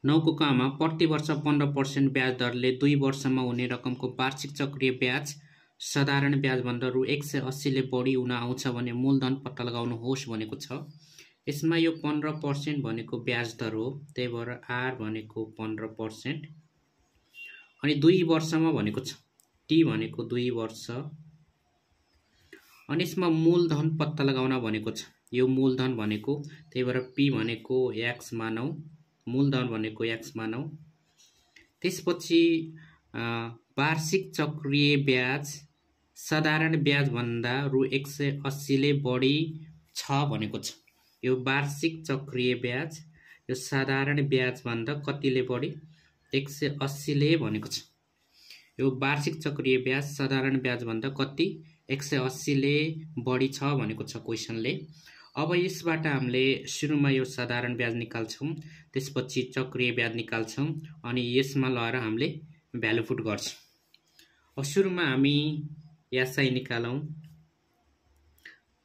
9 को कमा प्रति वर्ष 15% ब्याज दरले 2 वर्षमा हुने रकमको वार्षिक चक्रीय ब्याज साधारण ब्याज भन्दा रु 180 ले बढी हुन आउँछ भने मूलधन पत्ता लगाउनुहोस् भनेको छ। यसमा यो 15% भनेको ब्याज दर हो, त्यही भएर आर भनेको 15% अनि 2 वर्षमा भनेको छ, टी भनेको 2 वर्ष अनि यसमा मूलधन पत्ता लगाउन भनेको छ। यो मूलधन भनेको, त्यही भएर पी भनेको x मानौ, मूलधन भनेको x मानौ। त्यसपछि वार्षिक चक्रीय ब्याज साधारण ब्याज भन्दा रु 180 ले बढी छ भनेको छ। यो वार्षिक चक्रीय ब्याज यो साधारण ब्याज भन्दा कतिले बढी 180 ले भनेको छ। यो वार्षिक चक्रीय ब्याज साधारण ब्याज भन्दा कति 180 ले बढी छ भनेको छ क्वेशनले। अब यसबाट हामीले सुरुमा यो साधारण ब्याज निकाल्छौं, त्यसपछि चक्रीय ब्याज निकाल्छौं अनि यसमा लगाएर हामीले भ्यालु पुट गर्छौं। अब सुरुमा हामी एसआई निकालौं।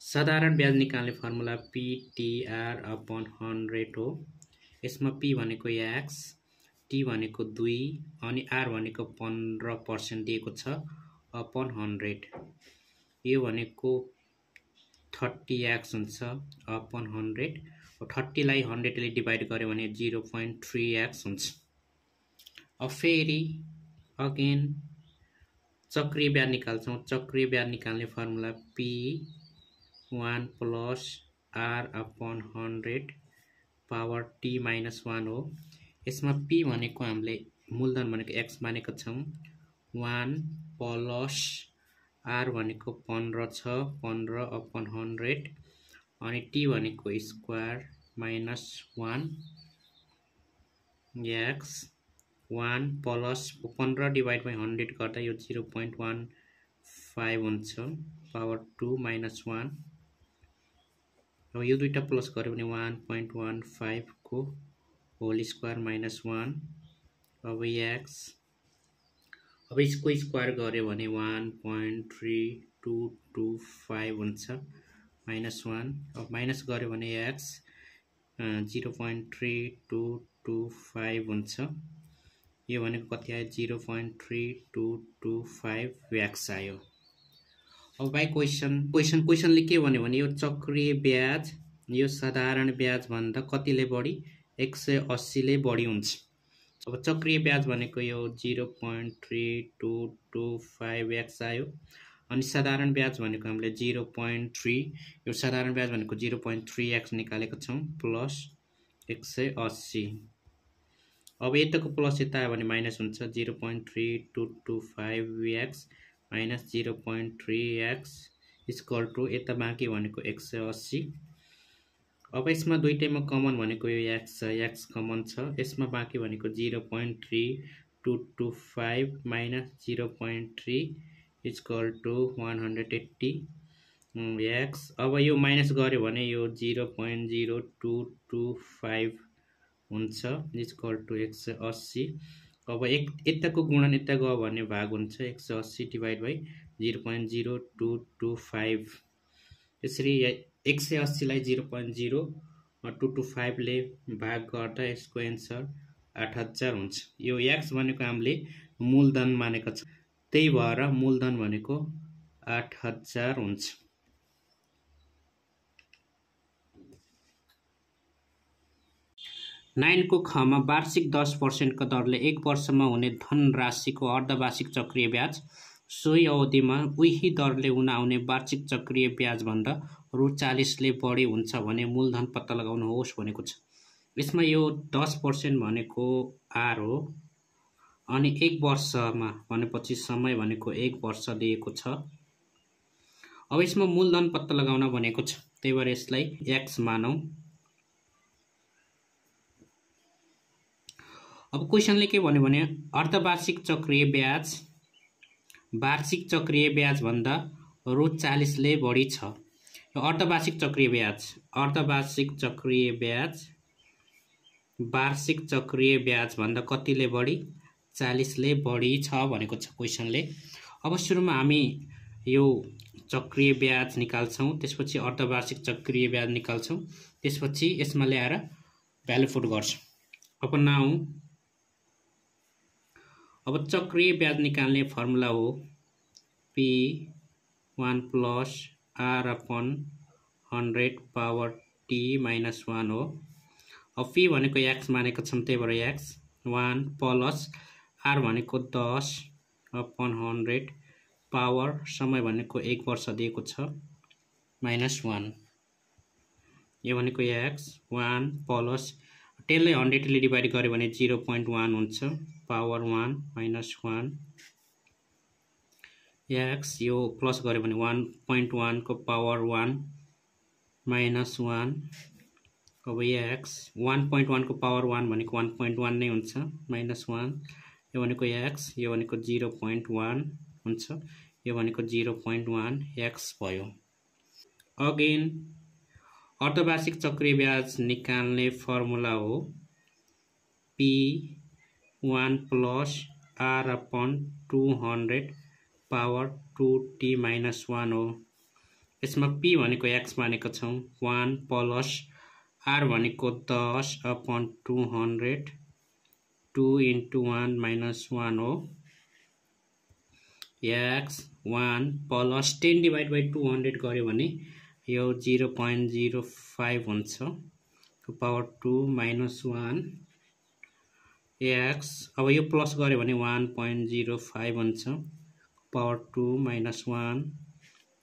साधारण ब्याज निकाल्ने फर्मुला PTR अपॉन 100 हो। यसमा P भनेको x, T भनेको 2 अनि R भनेको 15% दिएको छ अपॉन 100। यो भनेको 30x हुन्छ अपॉन 100। 30 लाई 100 ले डिवाइड गर्यो भने 0.3x हुन्छ। अब फेरि अगेन चक्रीय ब्याज निकाल्छौं। चक्रीय ब्याज निकाल्ने formula P1 plus R upon 100 power T minus 1 हो। यसमा P भनेको हामीले मूलधन भनेको x मानेको छौं, 1 प्लस R भनेको 15 छ, 15 अपॉन 100 अनि T भनेको square minus 1 x 1 plus 15 divide by 100 गर्दा यो 0.15 हुन्छ पावर 2 माइनस 1। अब यो दुईटा प्लस गर्यो भने 1.15 को होल स्क्वायर माइनस 1। अब x अब यसको स्क्वायर गर्यो भने 1.3225 हुन्छ माइनस 1। अब माइनस गर्यो भने x 0.3225 हुन्छ। यो भनेको कति आयो 0.3225x आयो। अब बाइ क्वेशनले के भन्यो भने यो चक्रीय ब्याज यो साधारण ब्याज भन्दा कतिले बढी 180 ले बढी हुन्छ। अब चक्रीय ब्याज भनेको यो 0.3225x आयो अनि साधारण ब्याज भनेको हामीले 0.3, यो साधारण ब्याज भनेको 0.3x निकालेको छौं प्लस 180। अब यताको प्लस यता आयो भने माइनस हुन्छ 0.3225x minus 0.3x equal to यता बाँकी भनेको 180। अब यसमा दुईटैमा कमन भनेको यो x छ, x कमन छ। यसमा बाँकी भनेको 0.3225 माइनस 0.3 इक्वल टु 180 x। अब यो माइनस गर्यो भने यो 0.0225 हुन्छ इक्वल टु 180। अब यताको गुणन यता गयो भने भाग हुन्छ 180 डिवाइड बाइ 0.0225। यसरी 180 लाई 0.0225 ले भाग गर्दा यसको एन्सर 8000 हुन्छ। यो x भनेको हामीले मूलधन मानेको छ, त्यही भएर मूलधन भनेको 8000 हुन्छ। 9 को खमा वार्षिक 10% का दरले 1 वर्षमा हुने धनराशिको अर्धवार्षिक चक्रीय ब्याज सोही अवधिमा उही दरले हुन आउने वार्षिक चक्रीय ब्याज भन्दा रु 40 ले बढी हुन्छ भने मूलधन पत्ता लगाउनुहोस् भनेको छ। यसमा यो 10% भनेको R हो अनि 1 वर्षमा भनेपछि समय भनेको 1 वर्ष दिएको छ। अब यसमा मूलधन पत्ता लगाउन भनेको छ, त्यही भएर यसलाई x मानौ। अब क्वेशनले के भन्यो भने अर्धवार्षिक चक्रीय ब्याज वार्षिक चक्रीय ब्याज भन्दा रु 40 ले बढी छ। यो अर्धवार्षिक चक्रीय ब्याज वार्षिक चक्रीय ब्याज भन्दा कतिले बढी 40 ले बढी छ भनेको छ क्वेशनले। अब सुरुमा हामी यो चक्रीय ब्याज निकाल्छौं, त्यसपछि अर्धवार्षिक चक्रीय ब्याज निकाल्छौं, त्यसपछि यसमा ल्याएर भ्यालु पुट गर्छौं। अब 9 अब चक्रीय ब्याज निकाल्ने फर्मुला हो P1 plus R upon 100 power T minus 1 हो। अब P भनेको x मानेको छौं त्यही भएर x 1 प्लस R भनेको 10 upon 100 पावर समय भनेको 1 वर्ष दिएको छ माइनस 1 यो भनेको x 1 प्लस 10 लाई 100 ले डिवाइड गर्यो भने 0.1 हुन्छ पावर 1 माइनस 1 x यो प्लस गर्यो भने 1.1 को पावर 1 माइनस 1 अब x 1.1 को पावर 1 भनेको 1.1 नै हुन्छ माइनस 1 यो भनेको x यो भनेको 0.1 हुन्छ यो भनेको 0.1 x भयो। अगेन अर्धवार्षिक चक्रीय ब्याज निकाल्ने फर्मुला हो P1 plus R upon 200 power 2t minus 1 हो। यसमा P भनेको x मानेको छौं 1 प्लस R भनेको 10 upon 200 2 into 1 minus 1 हो x 1 प्लस 10 डिवाइड बाई 200 गर्यो भने यो 0.05 हुन्छ पावर 2 माइनस 1 x अब यो प्लस गर्यो भने 1.05 हुन्छ पावर 2 माइनस 1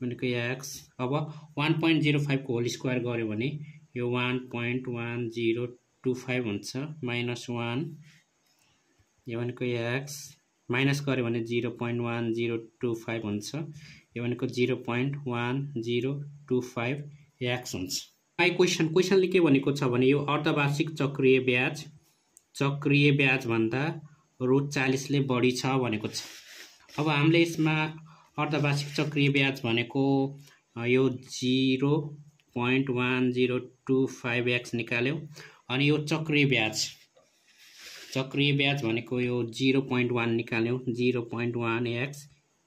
भनेको x अब 1.05 को होल स्क्वायर गर्यो भने यो 1.1025 हुन्छ माइनस 1 यो भनेको x माइनस गर्यो भने 0.1025 हुन्छ यो भनेको 0.1025 x हुन्छ। क्वेशनले के भनेको छ भने यो अर्धवार्षिक चक्रीय ब्याज भन्दा √40 ले बढी छ भनेको छ। अब हामीले यसमा अर्धवार्षिक चक्रीय ब्याज भनेको यो 0.1025 x निकाल्यो अनि यो चक्रीय ब्याज भनेको यो 0.1 निकाल्यो 0.1 x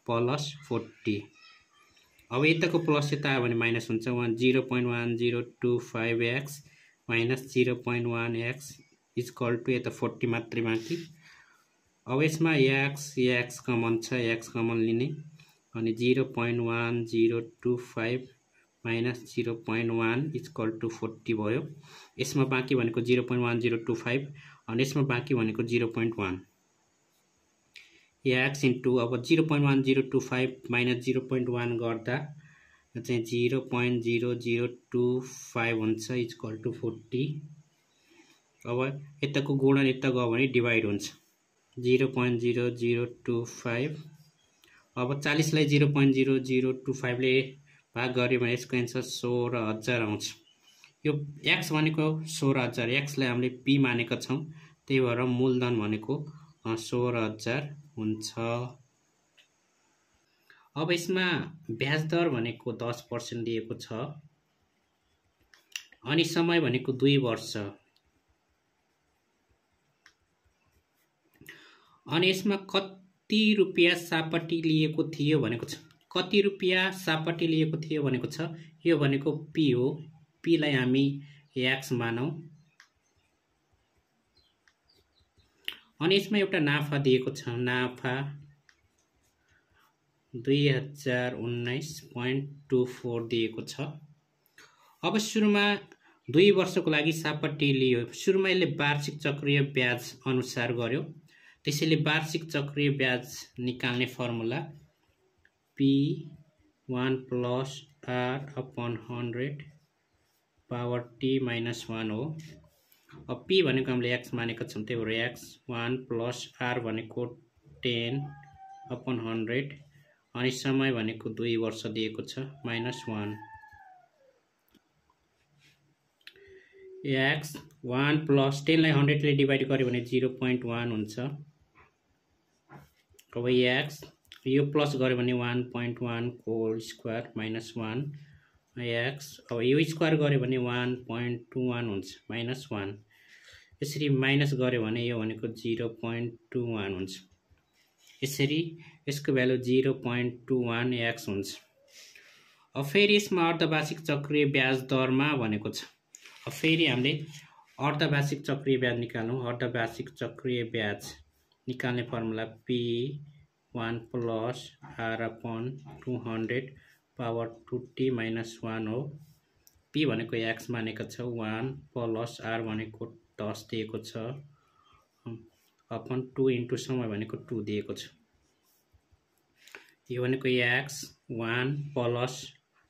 प्लस 40 अब यताको प्लस यता आयो भने माइनस हुन्छ 0.1025 x minus 0.1 x equal to यता 40 मात्रै बाँकी। अब यसमा x कमन छ x कमन लिने अनि 0.1025 माइनस 0.1 इक्वल टु 40 भयो। यसमा बाँकी भनेको 0.1025 अनि यसमा बाँकी भनेको 0.1 x इन्टु अब 0.1025 माइनस 0.1 गर्दा चाहिँ 0.0025 हुन्छ इक्वल टु 40। अब यताको गुणन यता गयो भने डिवाइड हुन्छ 0.0025 अब 40 लाई 0.0025 ले भाग गर्यो भने यसको आन्सर 16000 आउँछ। यो x भनेको 16000 x लाई हामीले p मानेका छौं त्यही भएर मूलधन भनेको 16000 हुन्छ। अब यसमा ब्याज दर भनेको 10% दिएको छ अनि समय भनेको 2 वर्ष अनि यसमा कति रुपैयाँ सापट्टि लिएको थियो भनेको छ। कति रुपैयाँ सापट्टि लिएको थियो भनेको छ यो भनेको p हो p लाई हामी x मानौं अनि यसमा एउटा नाफा दिएको छ नाफा 2019.24 दिएको छ। अब सुरुमा 2 वर्षको लागि सापट्टि लियो सुरुमा यसले वार्षिक चक्रीय ब्याज अनुसार गर्यो त्यसैले वार्षिक चक्रीय ब्याज निकाल्ने formula P1 plus R upon 100 power T minus 1 हो। अब P भनेको हामीले x मानेका छौं त्यही भएर x 1 plus R भनेको 10 upon 100 अनि समय भनेको 2 वर्ष दिएको छ माइनस 1 x 1 plus 10 लाई 100 ले डिवाइड गर्यो भने 0.1 हुन्छ। अब x यो प्लस गर्यो भने 1.1 को होल स्क्वायर माइनस 1 x अब यो स्क्वायर गर्यो भने 1.21 हुन्छ माइनस 1 यसरी माइनस गर्यो भने यो भनेको 0.21 हुन्छ यसरी यसको भ्यालु 0.21 x हुन्छ। अब फेरि यसमा अर्धवार्षिक चक्रीय ब्याज दरमा भनेको छ। अब फेरि हामीले अर्धवार्षिक चक्रीय ब्याज निकाल्नु। अर्धवार्षिक चक्रीय ब्याज निकाल्ने formula P1 plus R/200 power 2t minus 1 हो। P भनेको x मानेको छ 1 प्लस R भनेको 10 दिएको छ अपन 2 इन्टु समय भनेको 2 दिएको छ। यो भनेको x 1 प्लस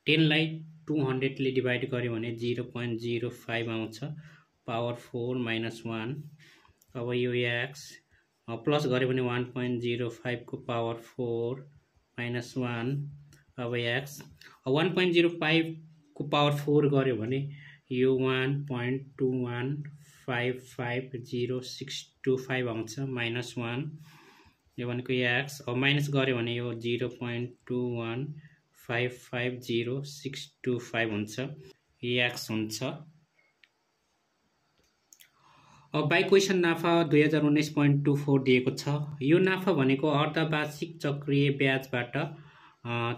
10 लाई 200 ले डिवाइड गर्यो भने 0.05 आउँछ पावर 4 माइनस 1। अब यो x प्लस गर्यो भने 1.05 को पावर 4 माइनस 1। अब x 1.05 को पावर 4 गर्यो भने यो 1.2155065 आउँछ माइनस 1। यो भनेको x अब माइनस गर्यो भने यो 0.2155065 हुन्छ। x हुन्छ। अब बाई क्वेसन नाफा 2019.24 दिएको छ। यो नाफा भनेको अर्धवार्षिक चक्रीय ब्याजबाट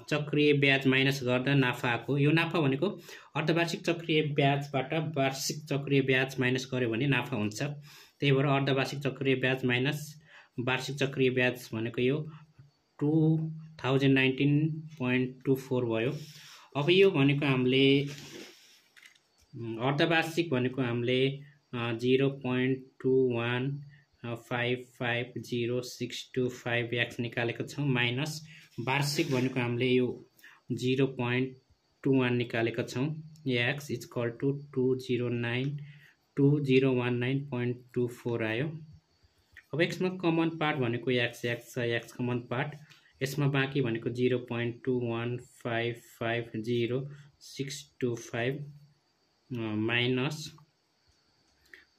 चक्रीय ब्याज माइनस गर्दा नाफा आएको। यो नाफा भनेको अर्धवार्षिक चक्रीय ब्याजबाट वार्षिक चक्रीय ब्याज माइनस गर्यो भने नाफा हुन्छ। त्यही भएर अर्धवार्षिक चक्रीय ब्याज माइनस वार्षिक चक्रीय ब्याज भनेको यो 2019.24 भयो। अब यो भनेको हामीले अर्धवार्षिक भनेको हामीले 0.2155065 निकालेको छौं माइनस वार्षिक भनेको हामीले यो 0.21 निकालेको छौं। x इक्वल टु 2019.24 आयो। अब यसमा कमन पार्ट भनेको x कमन पार्ट। यसमा बाँकी भनेको 0.2155065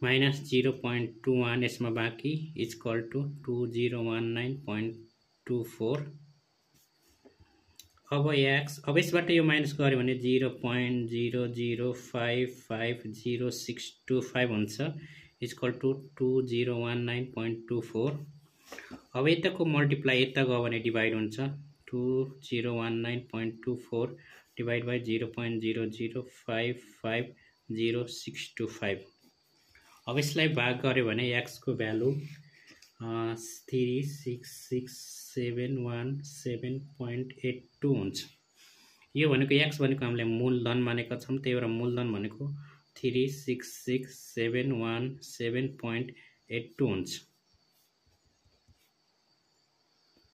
माइनस 0.21 यसमा बाँकी इक्वल टु 2019.24। अब अब यसबाट यो माइनस गर्यो भने 0.0055065 हुन्छ इक्वल टु 2019.24। अब यताको मल्टिप्लाई यता गयो भने डिवाइड हुन्छ 2019.24 डिवाइड बाई 0.0055065। अब यसलाई भाग गर्यो भने x को भ्यालु 3667117.82 हुन्छ। यो भनेको x भनेको हामीले मूलधन मानेका छौं, त्यही भएर मूलधन भनेको 3667117.82 हुन्छ।